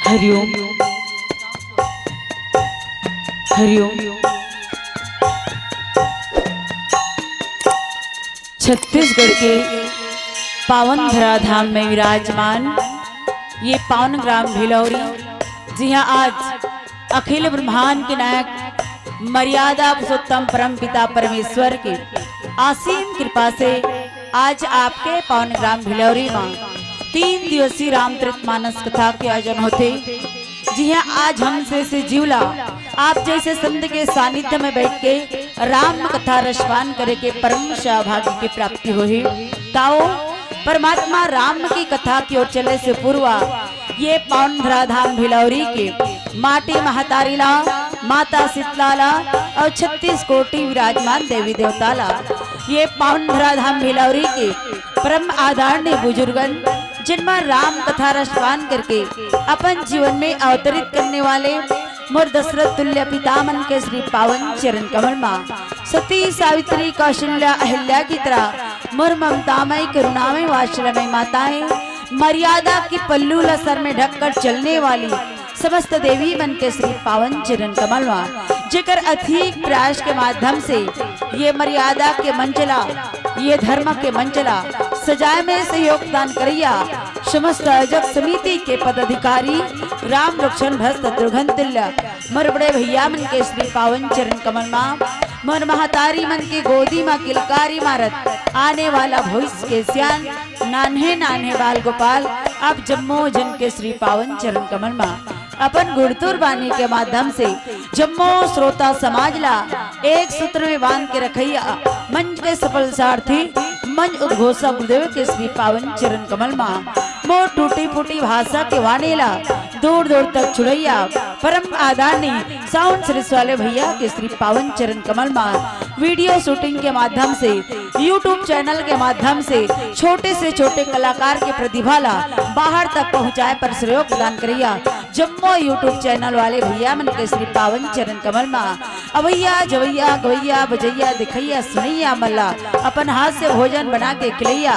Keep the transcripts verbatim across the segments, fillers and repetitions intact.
हरिओम। हरिओम। छत्तीसगढ़ के पावन धराधाम में विराजमान ये पावन ग्राम भिलौरी, जिहां आज अखिल ब्रह्मांड के नायक मर्यादा पुरुषोत्तम परम पिता परमेश्वर की असीम कृपा से आज आपके पावन ग्राम भिलौरी में तीन दिवसीय रामचरित मानस कथा के आयोजन होथे। जिहां आज हम जइसे जीव ला आप जइसे संत के सानिध्य में बइठ के राम कथा रसपान करे के परम सौभाग्य के प्राप्ति होही। त आओ परमात्मा राम की कथा की ओर चले से पूर्व ये पावन धराधाम भिलौरी के माटी महतारी ला, माता शीतला ला अउ छत्तीस कोटि विराजमान देवी देवता ला, ये पावन धराधाम भिलौरी के परम आदरणीय बुजुर्गन, जिन मन राम कथा रसपान करके अपन जीवन में अवतरित करने वाले मोर दशरथ तुल्य पिता मन के श्री पावन चरण कमल मा सती सावित्री कौशल्या अहिल्या की तरह मोर ममतामय करुणामय वात्सल्यमय माताएं, मर्यादा की पल्लू ला सर में ढककर चलने वाली समस्त देवी मन के श्री पावन चरण कमल मा, जेकर अथक प्रयास के माध्यम से ये मर्यादा के मंच ला, ये धर्म के मंच ला सजाए में सहयोग दान करइया समस्त आयोजक समिति के पदाधिकारी राम लक्ष्मण भरत शत्रुघ्न तुल्य मोर बड़े भैया मन के श्री पावन चरण कमल मा, मोर महतारी मन के गोदी मा किलकारी मारत आने वाला भविष्य के सियान नान्हे नान्हे बाल गोपाल, आप जम्मो जन के श्री पावन चरण कमल मा अपन गुणतुर बानी के माध्यम से जम्मो श्रोता समाज ला एक सूत्र में बांध के रखइया मंच के सफल सारथी मंच उद्घोषक गुरुदेव के श्री पावन चरण कमल मा मोर टूटी फूटी भाषा के वाणी ला दूर दूर तक छुड़इया परम आदरणीय साउंड सर्विस वाले भैया के श्री पावन चरण कमल मा वीडियो शूटिंग के माध्यम से, YouTube चैनल के माध्यम से छोटे से छोटे कलाकार के प्रतिभा ला बाहर तक पहुंचाए पर सहयोग प्रदान करइया जम्मो YouTube चैनल वाले भैया मन के श्री पावन चरण कमल मा अवइया जवइया गवइया बजइया दिखइया सुनइया मन ला अपन हाथ से भोजन बना के खिलइया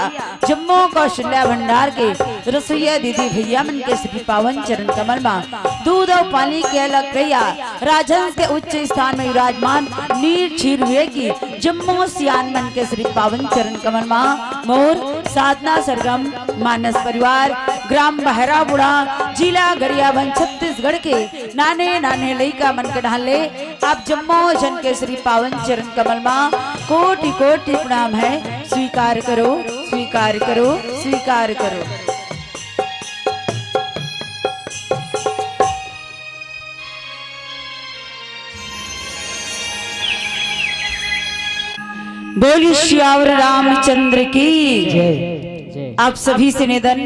जम्मो कौशल्या भंडार के रसोइया दीदी भैया मन के श्री पावन चरण कमल मा दूध अउ पानी के अलग कइया राजहंस के उच्च स्थान में विराजमान नीर क्षीर हुए की जम्मो सियान मन के श्री पावन चरण कमल मा मोर साधना सरगम मानस परिवार ग्राम बहरा बुढ़ा जिला गरियाबंद छत्तीसगढ़ के नाने नाने लइका मन के ढाले आप जम्मो जन के श्री पावन चरण कमल मा कोटि कोटि प्रणाम है। स्वीकार करो, स्वीकार करो, स्वीकार करो। बोलिए सियावर रामचंद्र की जय। आप सभी से निवेदन,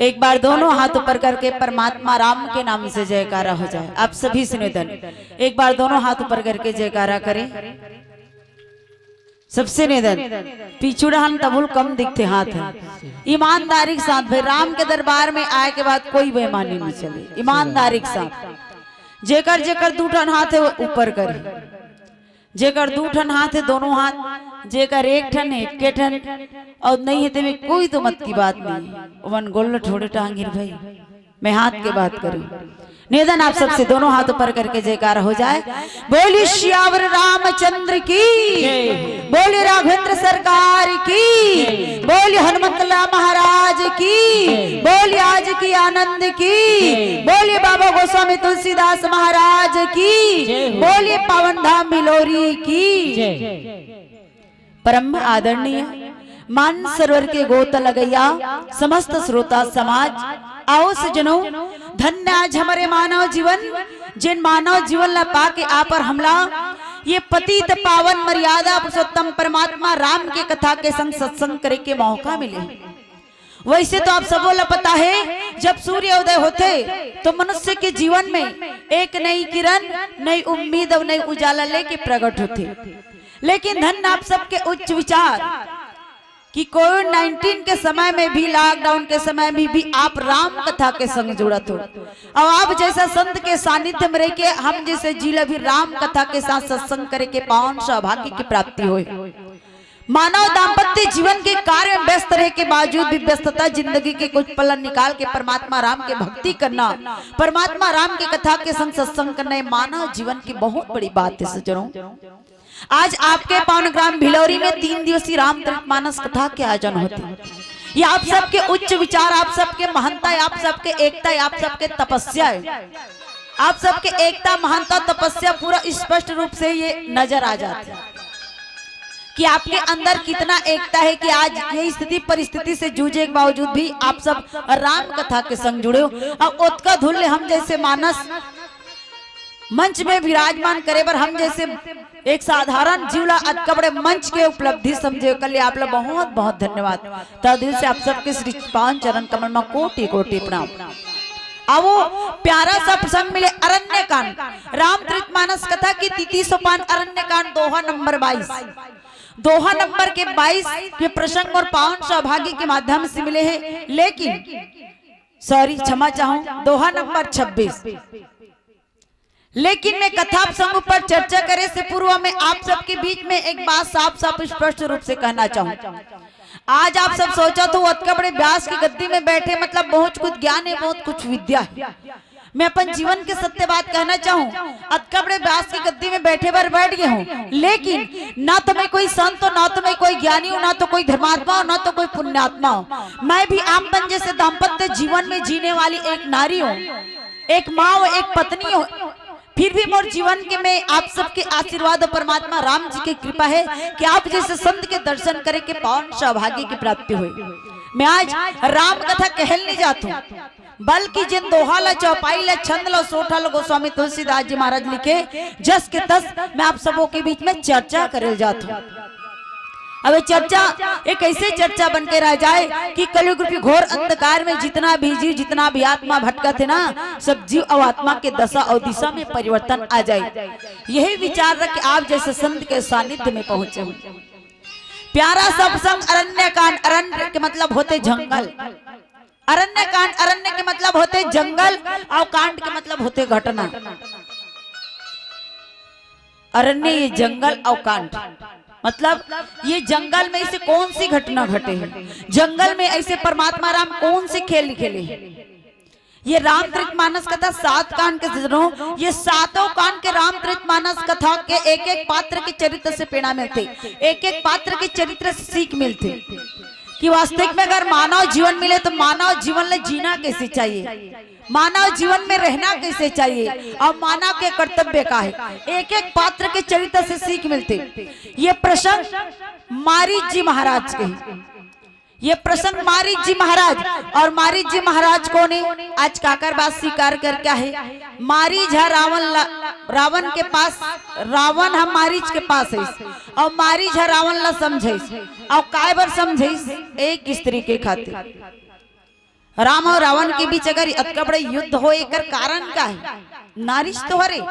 एक बार दोनों हाथ ऊपर करके परमात्मा राम के नाम से जयकारा हो जाए। आप सभी से निवेदन, एक बार दोनों हाथ ऊपर करके जयकारा करें। सबसे निवेदन, पीछू डहन तबहुल कम दिखथे हाथ ह। ईमानदारी के साथ भाई, राम के दरबार में आए के बाद कोई बेईमानी नहीं चले, ईमानदारी के साथ। जेकर जेकर दू ठन हाथ है, वो ऊपर करे। जेकर दू ठन हाथ है, दोनों हाथ, जेकर एक ठन है, एके ठन, और नहीं है, तेमे कोई तो मत की बात नहीं है। ओमन गोल ठोड़े टांगिर भाई, मैं हाथ के बात करूं। निवेदन आप सबसे, दोनों हाथ ऊपर करके जयकार हो जाए। बोलिए सियावर रामचंद्र की, जय। बोलिए राघवेंद्र सरकार की, जय। बोलिए हनुमंतला महाराज की, जय। बोलिए आज की आनंद की, जय। बोलिए बाबा गोस्वामी तुलसीदास महाराज की, जय हो। बोलिए पावन धाम भिलौरी की, जय। परम आदरणीय मान सरोवर के गोत लगइया समस्त श्रोता समाज, आओ सजनो, धन्य आज हमरे मानव जीवन, जेन मानव जीवन ला पाके आप अउ हमला ये पतित पावन मर्यादा पुरुषोत्तम परमात्मा राम के कथा के संग सत्संग करे के मौका मिले। वैसे तो आप सबो ला पता है, जब सूर्य उदय होथे तो मनुष्य के जीवन में एक नई किरण, नई उम्मीद और नई उजाला लेके प्रकट होथे। लेकिन धन्य आप सबके उच्च विचार कि कोविड नाइनटीन के समय में भी, लॉकडाउन के समय में भी आप राम कथा के संग जुड़त हो, और आप जैसा संत के सानिध्य में रह के हम जैसे जिला भी राम कथा के साथ सत्संग करे के पावन सौभाग्य की प्राप्ति होए। मानव दाम्पत्य जीवन के कार्य में व्यस्त रहे के बावजूद भी व्यस्तता जिंदगी के कुछ पल निकाल के परमात्मा राम के भक्ति करना, परमात्मा राम के कथा के संग सत्संग करना, ये मानव जीवन की बहुत बड़ी बात है सज्जनों। आज आपके पावन ग्राम भिलौरी में तीन दिवसीय रामचरित मानस कथा के आयोजन होते हैं। ये आप सबके उच्च विचार, आप सबके महानता है, आप सबके एकता है, आप सबके तपस्या है। आप सबके एकता, महानता, तपस्या पूरा स्पष्ट रूप से ये नजर आ जाती है कि आपके अंदर कितना एकता है कि आज ये स्थिति परिस्थिति से जूझे के बावजूद भी आप सब राम कथा के संग जुड़े हो। अब ओतका धुल्य हम जैसे मानस मंच में विराजमान करे बर हम जैसे एक साधारण जीव ला अतका बड़े मंच के उपलब्धि समझे के लिए आप ला बहुत बहुत धन्यवाद। तहे दिल से आप सबके श्री पावन चरण कमल में कोटि कोटि प्रणाम। अब वो प्यारा सा प्रसंग मिले, अरण्य कांड, रामचरित मानस कथा की तृतीय सोपान, अरण्य कांड, दोहा नंबर बाईस। दोहा नंबर के बाईस के प्रसंग और पावन सौभाग्य के माध्यम से मिले हैं, लेकिन सॉरी, क्षमा चाहूं, दोहा नंबर छब्बीस। लेकिन मैं कथा प्रसंग पर चर्चा करे से पूर्व मैं आप सबके बीच में एक बात साफ साफ स्पष्ट रूप से कहना चाहूं। आज आप सब सोचत हो, अतका बड़े व्यास की गद्दी में बैठे, मतलब बहुत कुछ ज्ञान है, बहुत कुछ विद्या है। मैं अपन जीवन के सत्य बात कहना चाहूं, अतका बड़े व्यास की गद्दी में बैठे बर बैठ गए हूं, लेकिन ना तो मैं कोई संत हूं, ना तो मैं कोई ज्ञानी हूं, ना तो कोई धर्मात्मा हूं, ना तो कोई पुण्यात्मा हूं। मैं भी आप मन जैसे दाम्पत्य जीवन में जीने वाली एक नारी हूं, एक माँ हूं, एक पत्नी हूं। फिर भी मोर जीवन के में आप सबके आशीर्वाद और परमात्मा राम जी की कृपा है कि आप जैसे संत के दर्शन करे के पावन सौभाग्य की प्राप्ति हुई। मैं आज राम कथा कहल नहीं जात हूं, बल्कि जिन दोहा ला, चौपाई ला, छंद ला, सोठा ला गोस्वामी तुलसीदास जी महाराज लिखे, जस के तस मैं आप सबों के बीच में चर्चा करे जात हूं। अब ये चर्चा एक ऐसे चर्चा बन के रह जाए कि कलयुग रूपी घोर अंधकार में जितना भी जीव, जितना भी आत्मा भटकत है ना, सब जीव और आत्मा के दशा और दिशा में परिवर्तन आ जाए। यही विचार रख के आप जैसे संत के सानिध्य में पहुंचे हूं। प्यारा सा प्रसंग अरण्य कांड। अरण्य के मतलब होते जंगल। अरण्य कांड, अरण्य के मतलब होते जंगल और कांड के मतलब होते घटना। अरण्य ये जंगल और कांड, मतलब ये जंगल में ऐसे कौन सी घटना घटे है, जंगल में ऐसे परमात्मा राम कौन से खेल खेले हैं। ये रामचरित मानस कथा सात कांड के सज्जनों, ये सातों कांड के रामचरित मानस कथा के एक एक पात्र के चरित्र से प्रेरणा मिलते, एक एक पात्र के चरित्र से सीख मिलते कि वास्तविक में अगर मानव जीवन मिले तो मानव जीवन ले जीना कैसे चाहिए, मानव जीवन में रहना कैसे चाहिए और मानव के कर्तव्य का है। एक एक पात्र के चरित्र से सीख मिलते। ये प्रसंग मारीच जी महाराज के हैं। ये प्रसंग मारीच जी महाराज, और मारीच जी महाराज कोन हे? आज काकर बात स्वीकार करके आहे। मारीच ह रावण ला, रावण के पास, रावण ह मारीच के पास आइस, और मारीच ह रावण ला समझाइस। और काय बर समझाइस? एक स्त्री के खातिर। राम और रावण के बीच अगर अतका बड़े युद्ध होय, एकर कारण का हे? नारीच तो हरे।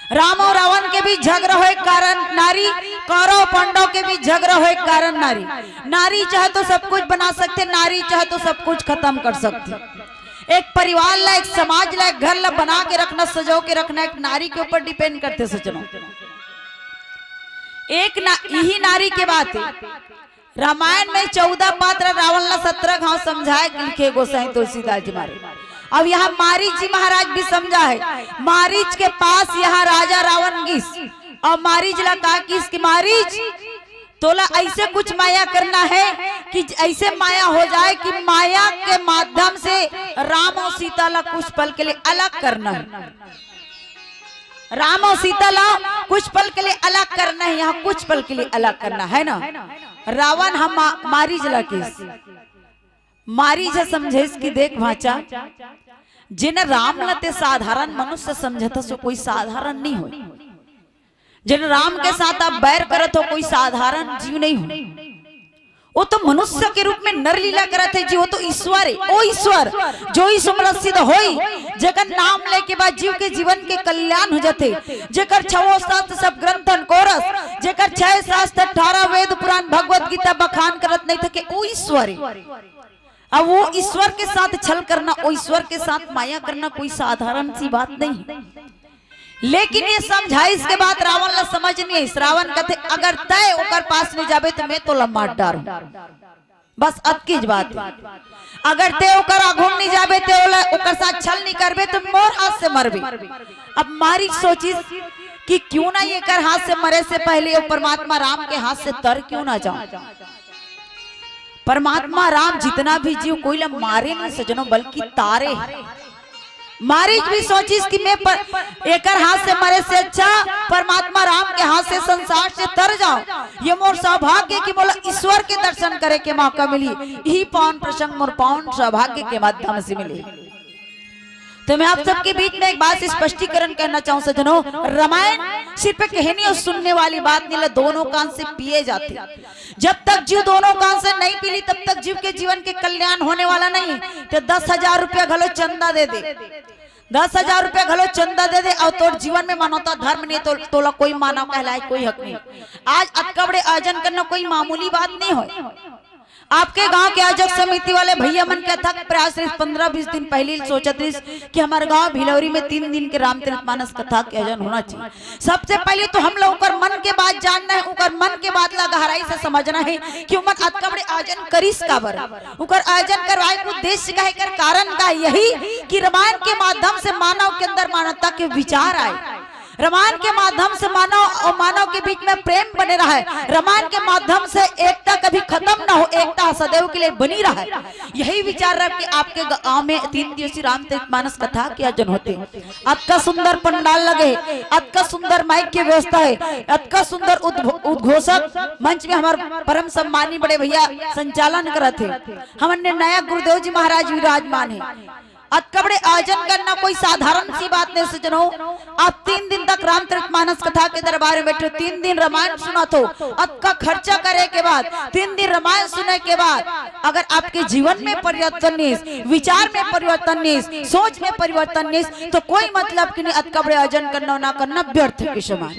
राम और रावण के बीच झगड़ा होय कारण नारी, कौरव पांडव के बीच झगड़ा होय कारण नारी। नारी चाहे तो सब कुछ बना सकथे, नारी चाहे तो सब कुछ खतम कर सकथे। एक परिवार ला, एक समाज ला, एक घर ला बना के रखना, सजो के रखना एक नारी के ऊपर depend करथे सज्जनों। एक ना, इही नारी के बात हे। रामायण में चौदह पात्र, रावण ला सत्रह घांव समझाय के लिखे गोसाई तुलसीदास जी महाराज। अब यहाँ मारीच जी महाराज भी समझा हे। मारीच के पास यहाँ राजा रावण गिस, और मारीच ला का किस कि मारीच, तोला ऐसे कुछ माया करना हे कि ऐसे माया हो जाय कि माया के माध्यम से राम और सीता ला कुछ पल के लिए अलग करना हे। राम और सीता ला कुछ पल के लिए अलग करना हे, यहाँ कुछ पल के लिए अलग करना हे ना। रावण ह मा-, मारीच ला किस, मारीच ह समझाइस कि देख भांचा, जेन राम ला ते साधारण मनुष्य समझत हस, वो कोई साधारण नहीं होय। जेन राम के साथ आप बैर करत हो, कोई साधारण जीव नहीं होय। वो तो मनुष्य के रूप में नर लीला करत हे जी, वो तो ईश्वर हे। ओ ईश्वर, जो ईश उमरत सिद्ध होई, जेकर नाम लेके बाद जीव के जीवन के कल्याण हो जाथे, जेकर छवो शास्त्र सब ग्रंथन कोरस, जेकर छह शास्त्र, अठारह वेद पुराण, भगवत गीता बखान करत नहीं थके, वो ईश्वर हे। अब वो ईश्वर के साथ छल करना, वो ईश्वर के साथ माया करना कोई साधारण सी बात नहीं हे। लेकिन ये समझाइस के बाद रावण ला समझ नहीं आइस। रावण कथे, "अगर तय ओकर पास नहीं जाबे तो मैं तोला मार डारूं।" बस अतकीच बात हे। अगर ते ओकर आघू नहीं जाबे, ते ओला, ओकर साथ छल नहीं करबे, तो मोर हाथ से मरबे। अब मारीच सोचिस कि क्यों ना एकर हाथ से मरे से पहले वो परमात्मा राम के हाथ से तर क्यों ना जाऊं। परमात्मा राम जितना भी जीव कोई ला मारे नहीं सजनो, बल्कि तारे हे। मारीच भी सोचिस कि मैं पर, एकर हाथ से मरे से अच्छा परमात्मा राम के हाथ से संसार से तर जाऊं। ये मोर सौभाग्य कि मोला ईश्वर के दर्शन करे के मौका मिली। यही पावन प्रसंग मोर पावन सौभाग्य के माध्यम से मिली। तो मैं आप सबके बीच में एक बात स्पष्टीकरण करना चाहूं सजनो, रामायण सिर्फ कहने और सुनने वाली बात नहीं ला, दोनों कान से पिए जाथे। जब तक जीव दोनों कान से नहीं पी ली, तब तक जीव के जीवन के कल्याण होने वाला नहीं। ते दस हजार रुपया घलो चंदा दे दे, दस हजार रुपया घलो चंदा दे दे, और तोर जीवन में मानवता धर्म नहीं, तो तोला कोई मानव कहलाए कोई हक नहीं। आज अतका बड़े आयोजन करना कोई मामूली बात नहीं होय। आपके गांव के आयोजक समिति वाले भैया मन के अथक प्रयास रहिस, पन्द्रह बीस दिन पहले ही सोचत रहिस कि हमारे गांव भिलौरी में तीन दिन के रामचरित मानस कथा के आयोजन होना चाहिए। सबसे पहले तो हम लोग ओकर मन के बात जानना हे, ओकर मन के बात ला गहराई से समझना हे कि ओमन अतका बड़े आयोजन करिस काबर, ओकर आयोजन करवाए के उद्देश्य का हे, एकर कारण का हे? यही कि रामायण के माध्यम से मानव के अंदर मानवता के विचार आए, रामायण के माध्यम से मानव और मानव के बीच में प्रेम बने रहे, रामायण के माध्यम से एकता कभी खत्म ना हो, एकता सदैव के लिए बनी रहे। यही विचार रख के आपके गांव में तीन दिवसीय रामचरित मानस कथा के आयोजन होथे। अतका सुंदर पंडाल लगे हे, अतका सुंदर माइक के व्यवस्था हे, अतका सुंदर उद्घो-, उद्घोषक मंच में हमार परम सम्मानी बड़े भैया संचालन करत हे। हमन ने नया गुरुदेव जी महाराज विराजमान हे। अतका बड़े आयोजन करना कोई साधारण सी बात नहीं सजनो। आप तीन दिन तक रामचरित मानस कथा के दरबार में बैठे हो, तीन दिन रामायण सुनत हो, अतका खर्चा करे के बाद, तीन दिन रामायण सुने के बाद अगर आपके जीवन में परिवर्तन नहीं, विचार में परिवर्तन नहीं, सोच में परिवर्तन नहीं, तो कोई मतलब के नहीं, अतका बड़े आयोजन करना ना करना व्यर्थ के समान।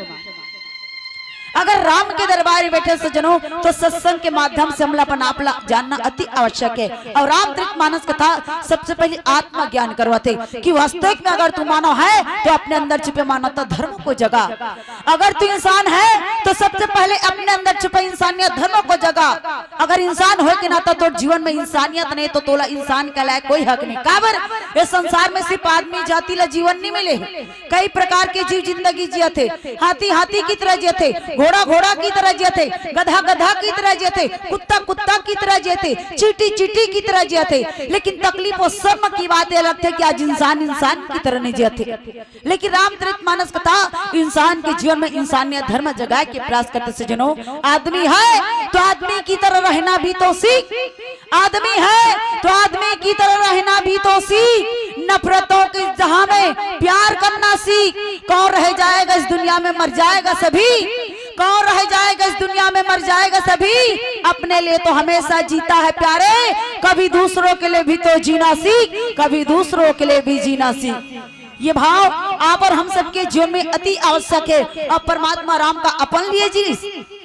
अगर राम के दरबार में बैठे सज्जनों, तो सत्संग के माध्यम से हमला अपन आप ला जानना अति आवश्यक हे। और रामचरित मानस कथा सबसे पहले आत्मज्ञान करवाथे कि वास्तविक में अगर तू मानव हे तो अपने अंदर छुपे मानवता धर्म को जगा। अगर तू इंसान हे तो सबसे पहले अपने अंदर छुपे इंसानियत धर्म को जगा। अगर इंसान होय के नाता तोर जीवन में इंसानियत नहीं तो तोला इंसान कहलाए कोई हक नहीं। काबर? ये संसार में सिर्फ आदमी जाति ला जीवन नहीं मिले हे। कई प्रकार के जीव जिंदगी जियत हे। हाथी हाथी की तरह जियत हे, घोड़ा घोड़ा की तरह जियत हे, गधा गधा की तरह जियत हे, कुत्ता कुत्ता की तरह जियत हे, चींटी चींटी की तरह जियत हे। लेकिन तकलीफ और शर्म की बात ये लगथे कि आज इंसान इंसान की तरह नहीं जियत हे। लेकिन रामचरित मानस कथा इंसान के जीवन में इंसानियत धर्म जगाए के प्रयास करथे सज्जनों। आदमी हे तो आदमी की तरह रहना भी तो सीख। आदमी हे तो आदमी की तरह रहना भी तो सीख। नफरतों के जहां में प्यार करना सीख। कौन रह जाएगा इस दुनिया में, मर जाएगा सभी। कौन रह जाएगा इस दुनिया में, मर जाएगा सभी। अपने लिए तो हमेशा जीता है प्यारे, कभी दूसरों के लिए भी तो जीना सीख, कभी दूसरों के लिए भी जीना सीख। ये भाव आप और हम सबके जीवन में अति आवश्यक हे। अब परमात्मा राम का अपन लिए जीस।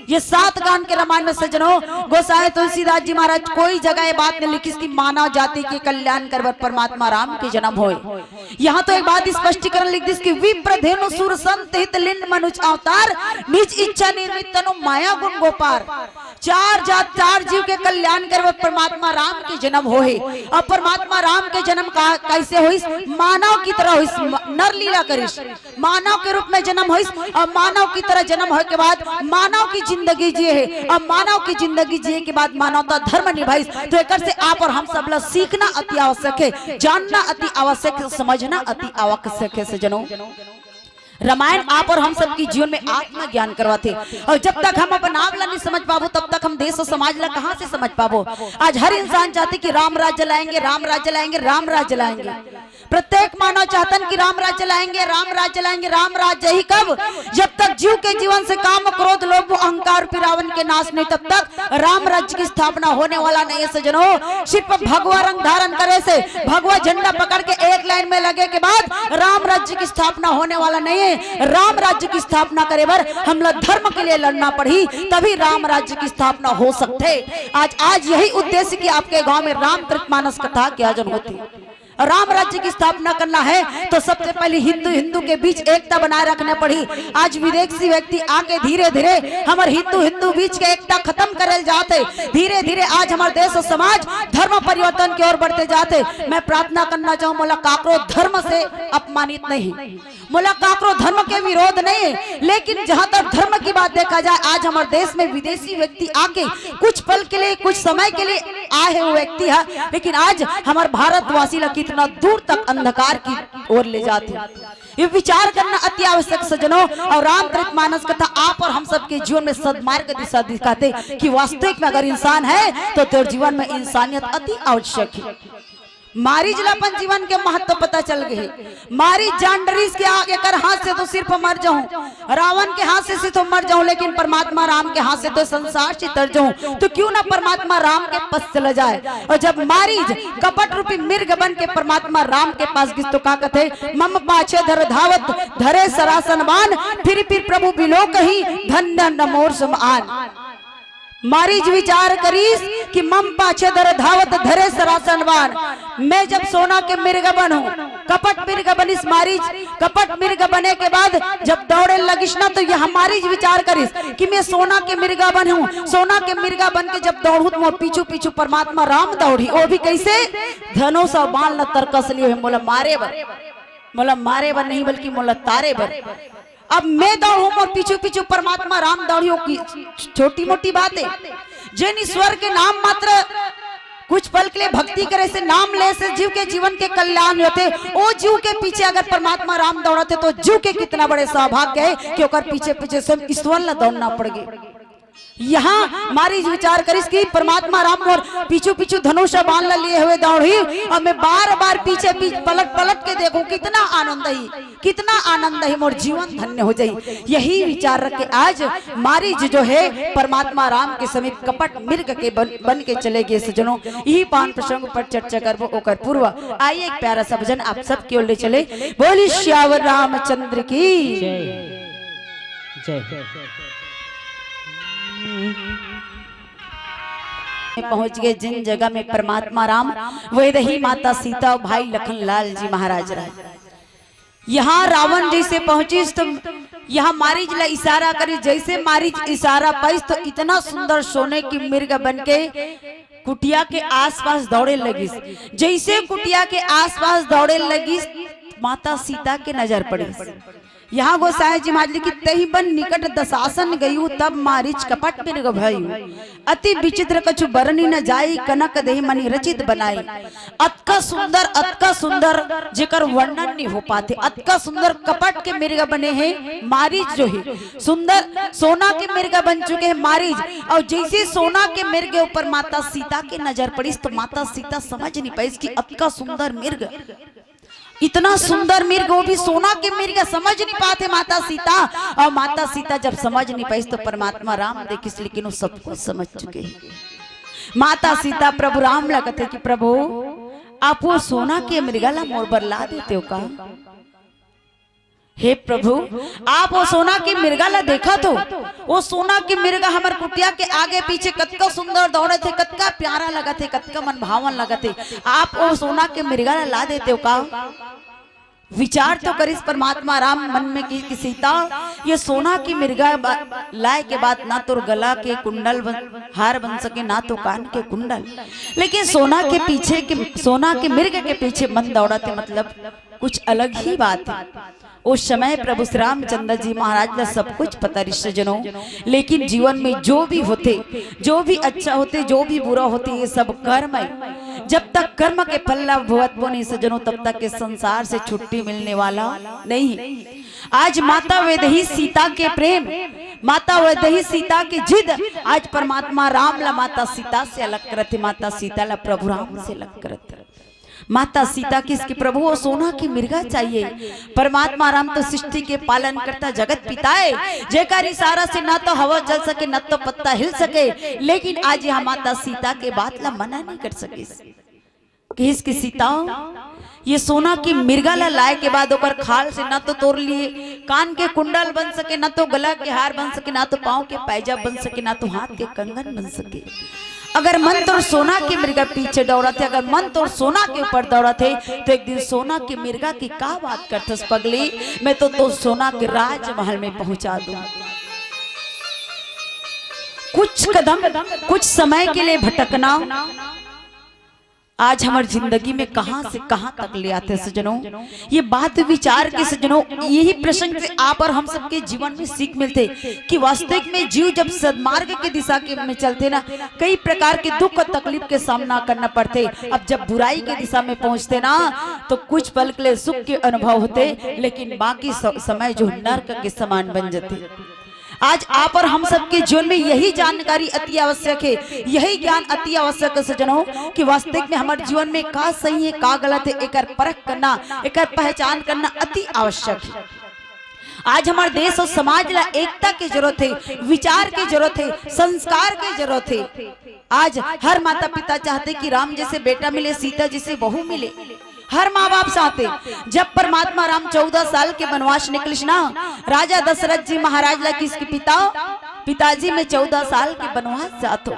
ये सात कांड के रामायण में सज्जनों, गोसाई तुलसीदास जी महाराज कोई जगह ये बात नहीं लिखिस कि मानव जाति के कल्याण कर बर परमात्मा राम के जन्म होय। यहाँ तो एक बात स्पष्टीकरण लिख दिस कि विप्र धेनु सुर संत हित लीन मनुज अवतार, निज इच्छा निर्मित तनु माया गुण गोपार। चार जात चार जीव के कल्याण करे बर परमात्मा राम के जन्म होहे। अब परमात्मा राम के जन्म का, कैसे होइस? मानव की तरह होइस, म-, नर लीला करिस, मानव के रूप में जन्म होइस और मानव की तरह जन्म होए के बाद मानव की जिंदगी जिए हे। अब मानव की जिंदगी जिए के बाद मानवता धर्म निभाइस। तो एकर से आप और हम सब ला सीखना अति आवश्यक हे, जानना अति आवश्यक हे, समझना अति आवश्यक हे सज्जनों। रामायण आप और हम सबके जीवन में आत्मज्ञान करवाथे। और जब तक हम अपन आप ला नहीं समझ पाबो, तब तक हम देश और समाज ला कहाँ से समझ पाबो? आज हर इंसान चाहथे कि राम राज्य लाएंगे, राम राज्य लाएंगे, राम राज्य लाएंगे। प्रत्येक मानव चाहतन कि राम राज्य लाएंगे, राम राज्य लाएंगे, राम राज्य ही कब? जब तक जीव के जीवन से काम, क्रोध, लोभ, अहंकार रूपी रावण के नाश नहीं, तब तक राम राज्य की स्थापना होने वाला नहीं है सज्जनों। सिर्फ भगवा रंग धारण करे से, भगवा झंडा पकड़ के एक लाइन में लगे के बाद राम राज्य की स्थापना होने वाला नहीं है। राम राज्य की स्थापना करे बर हमला धर्म के लिए लड़ना पड़ही, तभी राम राज्य की स्थापना हो सकथे। आज, आज यही उद्देश्य कि आपके गांव में रामचरित मानस कथा के आयोजन होथे। राम राज्य की स्थापना करना है तो सबसे पहले हिंदू हिंदू के बीच एकता बनाए रखना पड़ी। आज विदेशी व्यक्ति आके धीरे धीरे हमर हिंदू हिंदू बीच के एकता खत्म करल जात हे। धीरे धीरे आज हमर देश और समाज धर्म परिवर्तन की ओर बढ़ते जात हे। मैं प्रार्थना करना चाहूँ, मोला काकरो धर्म से अपमानित नहीं, मोला काकरो धर्म के विरोध नहीं हे, लेकिन जहाँ तक धर्म की बात देखा जाए, आज हमर देश में विदेशी व्यक्ति आके कुछ पल के लिए, कुछ समय के लिए आए हुए व्यक्ति है, लेकिन आज हमर भारतवासी ला कितना दूर तक अंधकार की ओर ले जात हे। ये विचार करना अति आवश्यक सज्जनों। और रामचरित मानस कथा आप और हम सबके जीवन में सदमार्ग दिशा दिखाथे कि वास्तविक में अगर इंसान है तो तोर जीवन में इंसानियत अति आवश्यक हे। मारीच ला अपन जीवन के महत्व पता चल गे हे। मारीच जान डरिस के आ, एकर हाथ से तो सिर्फ मर जाऊं, रावण के हाथ से सिर्फ मर जाऊं, लेकिन परमात्मा राम के हाथ से तो संसार से तर जाऊं। तो क्यों ना परमात्मा राम के पास चला जाए। और जब मारीच कपट रूपी मृग बन के परमात्मा राम के पास गिस तो का कथे, मम पाछे धर धावत धरे सरासन बान, फिर फिर प्रभु बिलोकहि धन्य न मोर सम आन। मारीच विचार करिस कि मम पाछे धर धावत धरे सरासन बान। मैं जब सोना के मृग बनहूं, कपट मृग बनिस मारीच, कपट मृग बने के बाद जब दौड़े लगिस ना, तो यह मारीच विचार करिस कि मैं सोना के मृग बनहूं, सोना के मृग बन के जब दौड़हूं तो मोर पीछू पीछू परमात्मा राम दौड़ही। वो भी कैसे? धनुष और बाण ल तरकस लिए हुए, मोला मारे बर, मोला मारे बर नहीं बल्कि मोला तारे बर। अब मैं दौड़हूं, मोर पीछू पीछू परमात्मा राम दौड़ही, वो की छोटी मोटी बात हे? जेन ईश्वर के नाम मात्र कुछ पल के लिए भक्ति करे से, नाम ले से जीव के जीवन के कल्याण होथे। ओ जीव के पीछे अगर परमात्मा राम दौड़त हे तो जीव के कितना बड़े सौभाग्य हे कि ओकर पीछे पीछे स्वयं ईश्वर ला दौड़ना पड़ गे। यहाँ मारीच विचार करिस कि परमात्मा राम मोर पीछू पीछू धनुष बाण ला लिए हुए दौड़ही और मैं बार बार पीछे पीछे पलट पलट के देखूं, कितना आनंद ही, कितना आनंद ही, मोर जीवन धन्य हो जाही। यही विचार रख के आज मारीच जो हे परमात्मा राम के समीप कपट मृग के बन, बन के चले गे। सज्जनों, यही पावन प्रसंग पर चर्चा करबो, ओकर पूर्व आइए एक प्यारा सा भजन आप सबके ओर ले चले। बोली सियावर रामचंद्र की। जय। जय। पहुंच गे जिन जगह में परमात्मा राम, वैदही माता सीता और भाई लखन लाल जी महाराज रहे। यहाँ रावण जैसे पहुंचिस तो यहाँ मारीच ला इशारा करिस, जैसे मारीच इशारा पाइस तो इतना सुंदर सोने की मृग बन के कुटिया के आसपास दौड़े लगिस। जैसे कुटिया के आसपास दौड़े लगिस, माता सीता के नजर पड़िस। यहाँ गोसाई जी महाराज लिखित, "तही बन निकट दशासन गयू, तब मारीच कपट मृग भयू। अति विचित्र कछु बरनी न जाई, कनक देह मणि रचित बनाई।" अतका सुंदर, अतका सुंदर, जेकर वर्णन नहीं हो पाते। अतका सुंदर कपट के मृग बने हे मारीच जो हे, सुंदर सोना के मृग बन चुके हे मारीच। और जैसे सोना के मृग के ऊपर माता सीता के नजर पड़िस, तो माता सीता समझ नहीं पाइस कि अतका सुंदर मृग, इतना सुंदर मृग, वो भी सोना के मृग, समझ नहीं पाते माता सीता। और माता सीता जब समझ नहीं पाइस तो परमात्मा राम देखिस, लेकिन वो सब कुछ समझ चुके हे। माता सीता प्रभु राम ला कथे कि प्रभु, आप वो सोना के मृगा ला मोर बर ला देते हो का? हे प्रभु, आप वो सोना के मृगा ला देखत हो, वो सोना के मृगा हमर कुटिया के आगे पीछे कतका सुंदर दौड़त हे, कतका प्यारा लगत हे, कतका मनभावन लगत हे, आप वो सोना के मृगा ला ला देते हो का? विचार तो करिस परमात्मा राम मन में कि, कि सीता, ये सोना की मृगा बा-, लाए के बाद ना तोर गला के कुंडल बन, हार बन सके, ना तो कान के कुंडल, लेकिन सोना के पीछे के, सोना के मृग के पीछे मन दौड़त हे, मतलब कुछ अलग ही बात हे। उस समय प्रभु श्री रामचंद्र जी महाराज ला सब कुछ पता रिहिस सज्जनों, लेकिन जीवन में जो भी होथे, जो भी अच्छा होथे, जो भी बुरा होथे, ये सब कर्म हे। जब तक कर्म के फल ला भोगबो नहीं सज्जनों, तब तक के संसार से छुट्टी मिलने वाला नहीं हे। आज माता वैदेही सीता के प्रेम, माता वैदेही सीता के जिद, आज परमात्मा राम ला माता सीता से अलग करत हे, माता सीता ला प्रभु राम से अलग करत हे। माता सीता किस कि प्रभु वो सोना की मृगा चाहिए। परमात्मा राम तो सृष्टि के पालन करता, जगत पिता हे, जेकर इशारा से ना तो हवा चल सके, ना तो पत्ता हिल सके, लेकिन आज यहाँ माता सीता के बात ला मना नहीं कर सके। किस कि सीता, ये सोना की मृगा ला लाए के बाद ओकर खाल से ना तो तोर लिए कान के कुंडल बन सके, ना तो गला के हार बन सके, ना तो पाँव के पैजा बन सके, ना तो हाथ के कंगन बन सके। अगर मन तोर सोना के मिर्गा पीछे दौड़त हे, अगर मन तोर सोना के ऊपर दौड़त हे, तो एक दिन सोना के मिर्गा की का बात करथस पगली? मैं तो तोर सोना के राजमहल में पहुंचा दूं। कुछ कदम, कुछ समय के लिए भटकना आज हमर जिंदगी में कहां से कहां तक ले आथे सजनों। ये बात विचार के सजनों, यही प्रसंग से आप और हम सबके जीवन में सीख मिलथे कि वास्तविक में जीव जब सदमार्ग के दिशा के में चलथे ना, कई प्रकार के दुख और तकलीफ के सामना करना पड़थे। अब जब बुराई के दिशा में पहुंचथे ना, तो कुछ पल के लिए सुख के अनुभव होथे, लेकिन बाकी स-, समय जो नर्क के समान बन जाथे। आज आप और हम सबके जीवन में यही जानकारी अति आवश्यक हे, यही ज्ञान अति आवश्यक हे सजनों, कि वास्तविक में हमर जीवन में का सही हे, का गलत हे, एकर परख करना, एकर पहचान करना अति आवश्यक हे। आज हमर देश और समाज ला एकता के जरूरत हे, विचार के जरूरत हे, संस्कार के जरूरत हे। आज हर माता पिता चाहथे कि राम जैसे बेटा मिले, सीता जैसे बहू मिले। हर माँ बाप चाहथे। जब परमात्मा राम चौदह साल के वनवास निकलिस ना, राजा दशरथ जी महाराज ला किहिस कि पिता, पिताजी, मैं चौदह साल के वनवास जात हों।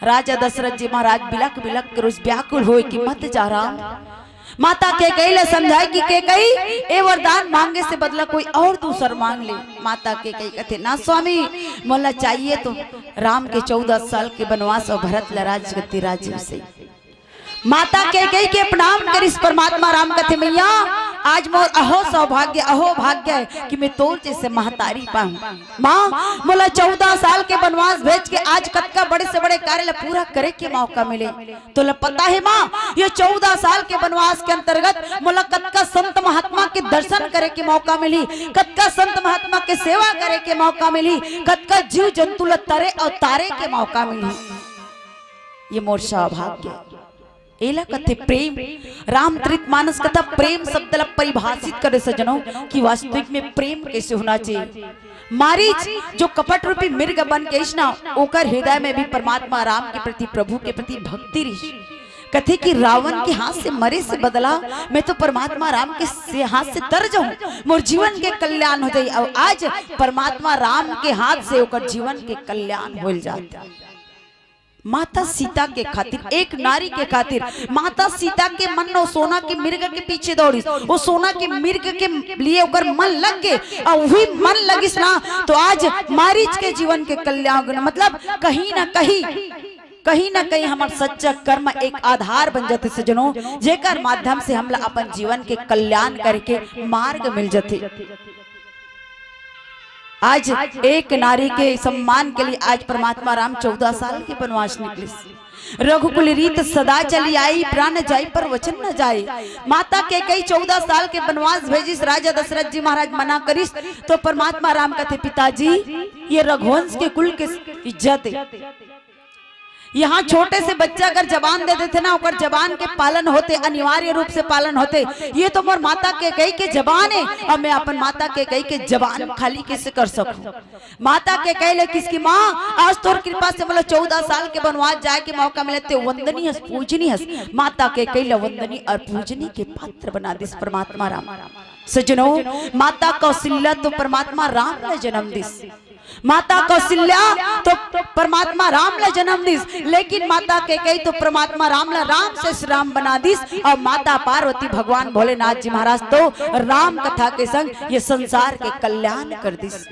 राजा दशरथ जी महाराज बिलख बिलख के रोज व्याकुल होय कि मत जा राम। माता कैकई ला समझाय कि कैकई, ए वरदान मांगे से बदला कोई और दूसर मांग ले। माता कैकई कथे, ना स्वामी, मोला चाहिए तो राम के चौदह साल के वनवास और भरत ला राजगद्दी, राजीव से। माता कैकई के प्रणाम करिस, परमात्मा राम कथे, मैया, आज मोर अहो सौभाग्य, अहो भाग्य हे कि मैं तोर जैसे महतारी पाहूं। माँ, मोला चौदह साल के वनवास भेज के आज कतका बड़े से बड़े कार्य ला पूरा करे के मौका मिले। तोला पता हे माँ, ये चौदह साल के वनवास के अंतर्गत मोला कतका संत महात्मा के दर्शन करे के मौका मिली, कतका संत महात्मा के सेवा करे के मौका मिली, कतका जीव जंतु ला तरे और तारे के मौका मिली। ये मोर सौभाग्य। एला कथे प्रेम। रामचरित मानस कथा प्रेम शब्द ला परिभाषित करे सजनों कि वास्तविक में प्रेम कैसे होना चाहिए। मारीच जो कपट रूपी मिर्ग बन के आइस ना, ओकर हृदय में भी परमात्मा राम के प्रति, प्रभु के प्रति भक्ति रहिस। कथे कि रावण के हाथ से मरे से बदला मैं तो परमात्मा राम के से, हाथ से तर जाऊं, मोर जीवन के कल्याण हो जाई। और आज परमात्मा राम के हाथ से ओकर जीवन के कल्याण हो जात। माता सीता के खातिर, एक नारी के खातिर, माता सीता के मन ओ सोना के मिर्ग के पीछे दौड़िस, ओ सोना के मिर्ग के लिए ओकर मन लग गे, और वही मन लगिस ना, तो आज मारीच के जीवन के कल्याण हो गे। मतलब कहीं ना कहीं, कहीं ना कहीं हमर सच्चा कर्म एक आधार बन जाथे सजनों, जेकर माध्यम से हमला अपन जीवन के कल्याण करे के मार्ग मिल जाथे। आज एक नारी के सम्मान के लिए आज परमात्मा राम चौदह साल के वनवास निकलिस। रघुकुल रीत सदा चली आई, प्राण जाई पर वचन न जाई। माता कैकई चौदह साल के वनवास भेजिस, राजा दशरथ जी महाराज मना करिस, तो परमात्मा राम कथे, पिताजी, ये रघुवंश के कुल के इज्जत हे। यहाँ छोटे से बच्चा अगर जबान दे देथे ना, ओकर जबान के पालन होथे, अनिवार्य रूप से पालन होथे। ये तो मोर माता कैकई के जबान हे, अब मैं अपन माता कैकई के जबान खाली कैसे कर सकूं? माता कैकई ले किहिस कि माँ, आज तोर कृपा से मोला चौदह साल के वनवास जाए के मौका मिले, ते वंदनीय हस, पूजनीय हस। माता कैकई ला वंदनीय और पूजनीय के पात्र बना दिस परमात्मा राम। सजनों, माता कौशल्या तो परमात्मा राम ला जन्म दिस। माता कौशल्या तो परमात्मा राम ला जन्म दिस, लेकिन माता कैकई तो परमात्मा राम ला राम से श्री राम बना दिस, और माता पार्वती भगवान भोलेनाथ जी महाराज तो राम कथा के संग ये संसार के कल्याण कर दिस।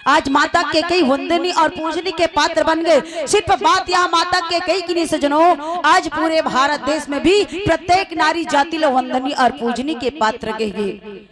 आज माता कैकई वंदनीय और पूजनीय के पात्र बन गे। सिर्फ बात यहाँ माता कैकई की नहीं सजनों, आज पूरे भारत देश में भी प्रत्येक नारी जाति ला वंदनीय और पूजनीय के पात्र कहे गे।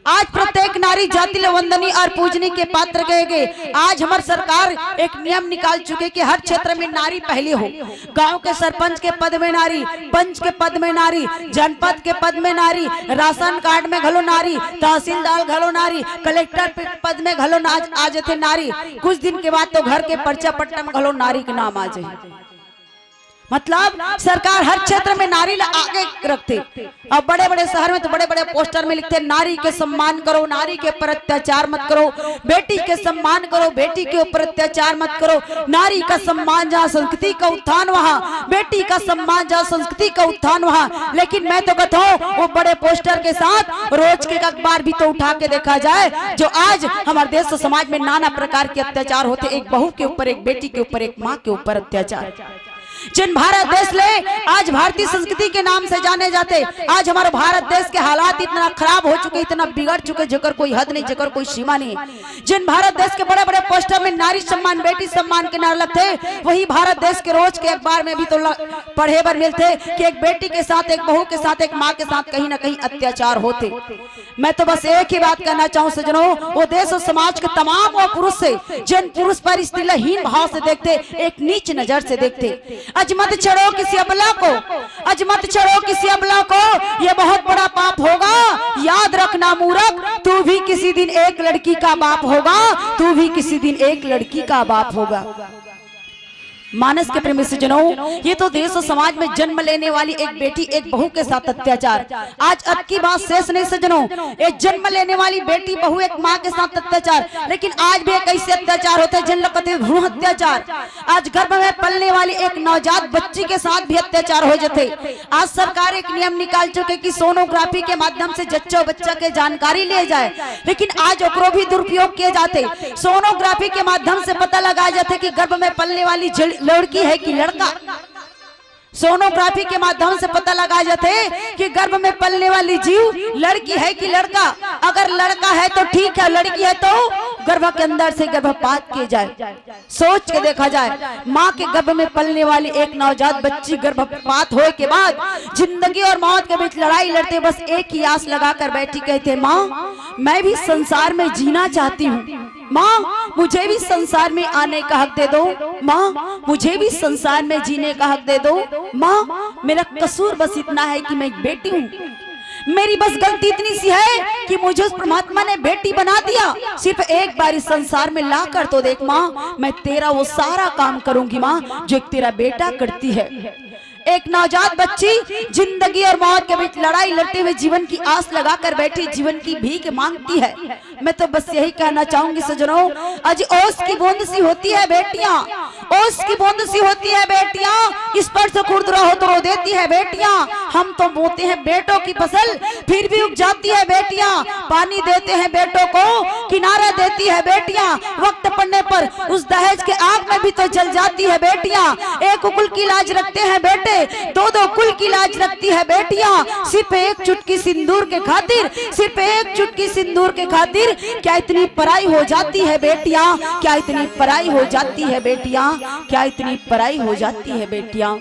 आज प्रत्येक नारी जाति ला वंदनीय और पूजनीय के पात्र कहे गे। आज हमर सरकार एक नियम निकाल चुके कि हर क्षेत्र में नारी पहले हो। गांव के सरपंच के पद में नारी, पंच के पद में नारी, जनपद के पद में नारी, राशन कार्ड में घलो नारी, तहसीलदार घलो नारी, कलेक्टर पे पद में घलो ना आ जथे नारी। कुछ दिन के बाद तो घर के पर्चा पट्टा में घलो नारी के नाम आ जाही। मतलब सरकार हर क्षेत्र में नारी ला आगे रखथे। अब बड़े बड़े शहर में तो बड़े बड़े पोस्टर में लिखथे, नारी के सम्मान करो, नारी के ऊपर अत्याचार मत करो, बेटी के सम्मान करो, बेटी के ऊपर अत्याचार मत करो। नारी का सम्मान जहाँ, संस्कृति का उत्थान वहाँ, बेटी का सम्मान जहाँ, संस्कृति का उत्थान वहाँ। लेकिन मैं तो कहता हूँ, वो बड़े पोस्टर के साथ रोज के एक अखबार भी तो उठा के देखा जाए, जो आज हमारे देश और समाज में नाना प्रकार के अत्याचार होथे, एक बहू के ऊपर, एक बेटी के ऊपर, एक माँ के ऊपर अत्याचार। जिन भारत देश ले आज भारतीय संस्कृति के नाम से जाने जाथे, आज हमारे भारत देश के हालात इतना खराब हो चुके, इतना बिगड़ चुके, जेकर कोई हद नहीं, जेकर कोई सीमा नहीं। जिन भारत देश के बड़े बड़े पोस्टर में नारी सम्मान, बेटी सम्मान के नारा लगथे, वही भारत देश के रोज के अखबार में भी तो ल-, पढ़े बर मिलथे कि एक बेटी के साथ, एक बहू के साथ, एक माँ के साथ कहीं ना कहीं अत्याचार होथे। मैं तो बस एक ही बात कहना चाहूँ सजनों, वो देश और समाज के तमाम वो पुरुष से, जिन पुरुष पर स्त्री ला हीन भाव से देखथे, एक नीच नजर से देखथे। अज मत छेड़ो किसी अबला को, अज मत छेड़ो किसी अबला को, ये बहुत बड़ा पाप होगा। याद रखना मूर्ख, तू भी किसी दिन एक लड़की का बाप होगा, तू भी किसी दिन एक लड़की का बाप होगा। मानस के प्रेमी सजनों, ये तो देश और समाज में जन्म लेने वाली एक बेटी, एक बहू के साथ अत्याचार। आज अतकी बात शेष नहीं सजनों, ये जन्म लेने वाली बेटी, बहू, एक माँ के साथ अत्याचार। लेकिन आज भी एक ऐसे अत्याचार होथे, जिन लोग कहथे भ्रूण अत्याचार। आज गर्भ में पलने वाली एक नवजात बच्ची के साथ भी अत्याचार हो जाथे। आज सरकार एक नियम निकाल चुके कि सोनोग्राफी के माध्यम से जच्चा बच्चा के जानकारी लिए जाए, लेकिन आज ओकरो भी दुरुपयोग किए जाथे। सोनोग्राफी के माध्यम से पता लगाया जाथे कि गर्भ में पलने वाली जल-, लड़की है कि लड़का। सोनोग्राफी के माध्यम से पता लगाया जाथे कि गर्भ में पलने वाली जीव लड़की है कि लड़का। अगर लड़का है तो ठीक है, लड़की है तो गर्भ के अंदर से गर्भपात किए जाए। सोच के देखा जाए, माँ के गर्भ में पलने वाली एक नवजात बच्ची गर्भपात होए के बाद जिंदगी और मौत के बीच लड़ाई लड़ते, बस एक ही आस लगा कर बैठी, कहथे, "माँ, मैं भी संसार में जीना चाहती हूँ। माँ, मुझे भी संसार में आने का हक दे दो। माँ, मुझे भी संसार में जीने का हक दे दो। माँ, मेरा कसूर बस इतना है कि मैं एक बेटी हूँ।" मेरी बस गलती इतनी सी है कि मुझे उस परमात्मा ने बेटी बना दिया। सिर्फ एक बार इस संसार में ला कर तो देख माँ, मैं तेरा वो सारा काम करूंगी माँ, जो एक तेरा बेटा करती है। एक नवजात बच्ची जिंदगी और मौत के बीच लड़ाई लड़ते हुए जीवन की आस लगाकर बैठी, जीवन की भीख मांगती है। मैं तो बस यही कहना चाहूंगी सजनों, अज ओस की बूंद सी होती है बेटियां, ओस की बूंद सी होती है बेटियां, स्पर्श खुरदुरा हो तो रो देती है बेटियां। हम तो बोते हैं बेटों की फसल, फिर भी उग जाती है बेटियां। पानी देते हैं बेटों को, किनारा देती है बेटियां। वक्त पड़ने पर उस दहेज के आग में भी तो जल जाती है बेटियां। एक कुल की लाज रखते हैं बेटे, दो दो कुल की लाज रखती है बेटियां। सिर्फ एक चुटकी सिंदूर के खातिर, सिर्फ एक चुटकी सिंदूर के खातिर क्या इतनी पराई हो जाती है बेटियां? क्या इतनी पराई हो जाती है बेटियां? क्या इतनी पराई हो जाती है बेटियां?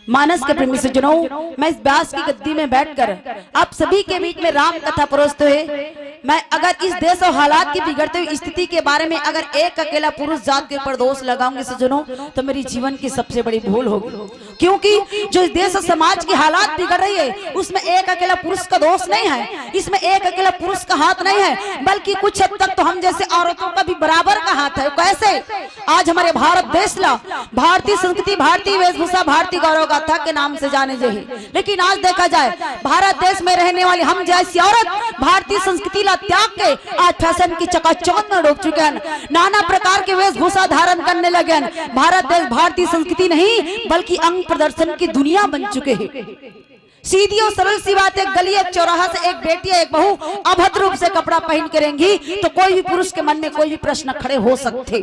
मानस के प्रेमी सज्जनों, मैं इस व्यास की गद्दी में बैठकर आप सभी के बीच में राम कथा परोसते हुए, मैं अगर इस देश और हालात की बिगड़ती हुई स्थिति के बारे में अगर एक अकेला पुरुष जात के ऊपर दोष लगाऊंगी सज्जनों, तो मेरी जीवन की सबसे बड़ी भूल होगी। क्योंकि जो इस देश और समाज की हालात बिगड़ रही है, उसमें एक अकेला पुरुष का दोष नहीं है, इसमें एक अकेला पुरुष का हाथ नहीं है, बल्कि कुछ हद तक तो हम जैसे औरतों का भी बराबर का हाथ है। कैसे? आज हमारे भारत देश ला भारतीय संस्कृति, भारतीय वेशभूषा, भारतीय गौरव गाथा के नाम से जाने जे है, लेकिन आज देखा जाए, भारत देश में रहने वाली हम जैसी औरत भारतीय संस्कृति ला त्याग के आज फैशन की चकाचौंध में डूब चुके हैं, नाना प्रकार के वेशभूषा धारण करने लगे हैं। भारत देश भारतीय संस्कृति नहीं, बल्कि अंग प्रदर्शन की दुनिया बन चुके हैं। सीधी और सरल सी बात, एक गली, एक चौराहा से एक बेटी या एक बहू अभद्र रूप से कपड़ा पहन के रहेंगी, तो कोई भी पुरुष के मन में कोई भी प्रश्न खड़े हो सकते।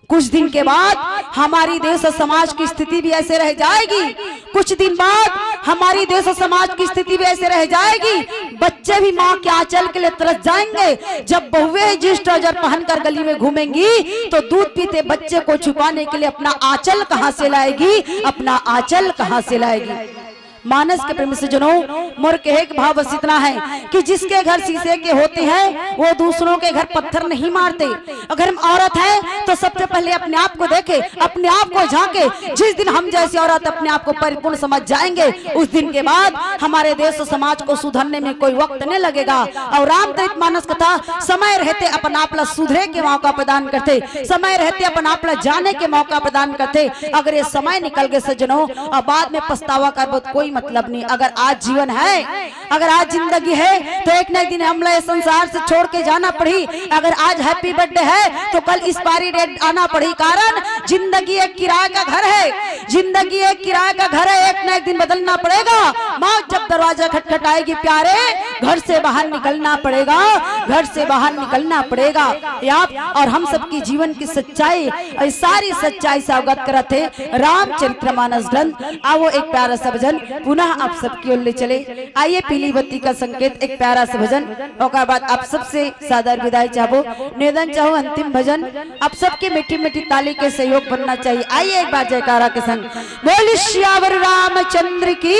कुछ दिन के बाद हमारी देश और समाज की स्थिति भी ऐसे रह जाएगी। कुछ दिन बाद हमारी देश और समाज की स्थिति भी ऐसे रह जाएगी। बच्चे भी माँ के आंचल के लिए तरस जाएंगे। जब बहुएं जींस ट्राउजर पहनकर गली में घूमेंगी, तो दूध पीते बच्चे को छुपाने के लिए अपना आंचल कहाँ से लाएगी? अपना आंचल कहाँ से लाएगी? मानस के प्रेम सज्जनों, मोर कहे के भाव बस इतना है कि जिसके घर शीशे के होते हैं, वो दूसरों के घर पत्थर नहीं मारते। अगर हम औरत हैं, तो सबसे पहले अपने आप को देखें, अपने आप को झांके। जिस दिन हम जैसी औरत अपने आप को परिपूर्ण समझ जाएंगे, उस दिन के बाद हमारे देश और समाज को सुधरने में कोई वक्त नहीं लगेगा। और रामचरित मानस कथा समय रहते अपन आप ला सुधरे के मौका प्रदान करथे, समय रहते अपन आप ला जाने के मौका प्रदान करथे। अगर ये समय निकल गए सज्जनों, और बाद में पछतावा कर बहुत कोई मतलब नहीं। अगर आज जीवन है, अगर आज जिंदगी है, तो एक ना एक दिन हमला ये संसार से छोड़ के जाना पड़ी। अगर आज हैप्पी बर्थडे है, तो कल एक्सपायरी डेट आना पड़ी। कारण जिंदगी एक किराए का घर है, जिंदगी एक किराए का घर है, एक ना एक दिन बदलना पड़ेगा। मौत जब दरवाजा खटखटाएगी प्यारे, घर से बाहर निकलना पड़ेगा, घर से बाहर निकलना पड़ेगा। ये आप और हम सबकी जीवन की सच्चाई, ये सारी सच्चाई से अवगत करत हे रामचरित मानस ग्रंथ। आवो एक प्यारा सा भजन पुनः आप सबकी ओर ले चले। आइए पीली बत्ती का संकेत, एक प्यारा सा भजन, ओकर बाद आप सबसे सादर विदाई चाहबो, निवेदन चाहूँ अंतिम भजन, आप सबके मीठी मीठी ताली के सहयोग बनना चाहिए। आइए एक बार जयकारा के संग बोल सियावर रामचंद्र की।